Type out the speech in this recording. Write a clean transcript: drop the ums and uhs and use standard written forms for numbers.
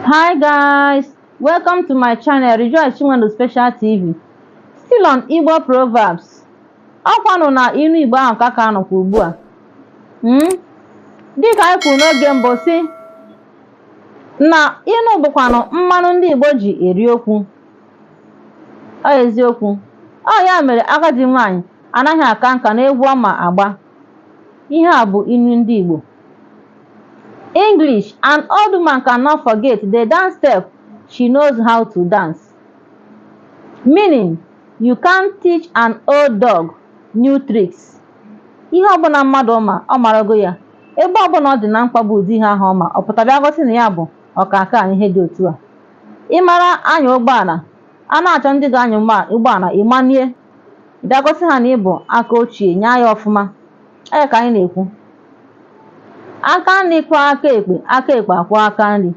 Hi guys, welcome to my channel, Rejoice Chinwendu Special TV. Still on Igbo proverbs. Ọkwanụ na inu Igbo ahụ ka ka nọkwa ugbu a. Dịka anyị kwuru n'oge mbụ sị na inu bụkwanụ mmanụ ndị Igbo ji eri okwu. Ọ eziokwu. Ọ ya mere agadi nwaanyị anaghị aka nka n'egwu ọ ma agba. Ihe a bụ inu ndị Igbo. English: An old woman cannot forget the dance step she knows how to dance. Meaning, you can't teach an old dog new tricks. Ihe ọbụla mmadụ ma, ọ marago ya. Ebe ọbụla ọ dị na mkpa bụ ụdị ihe ahụ ọ ma, ọ pụtara bịa gosi na ya bụ ọkaka ihe dị otu a. Ị mara anya ụgbọala, a na-achọ ndị ga-anya ụgbọala, ị manie bịa gosi ha na ị bụ aka ochie, nyaa ya ọfụma. Ọ ya ka anyị na-ekwu. Aka nri kwọọ aka ekpe, aka ekpe akwọọ aka nri.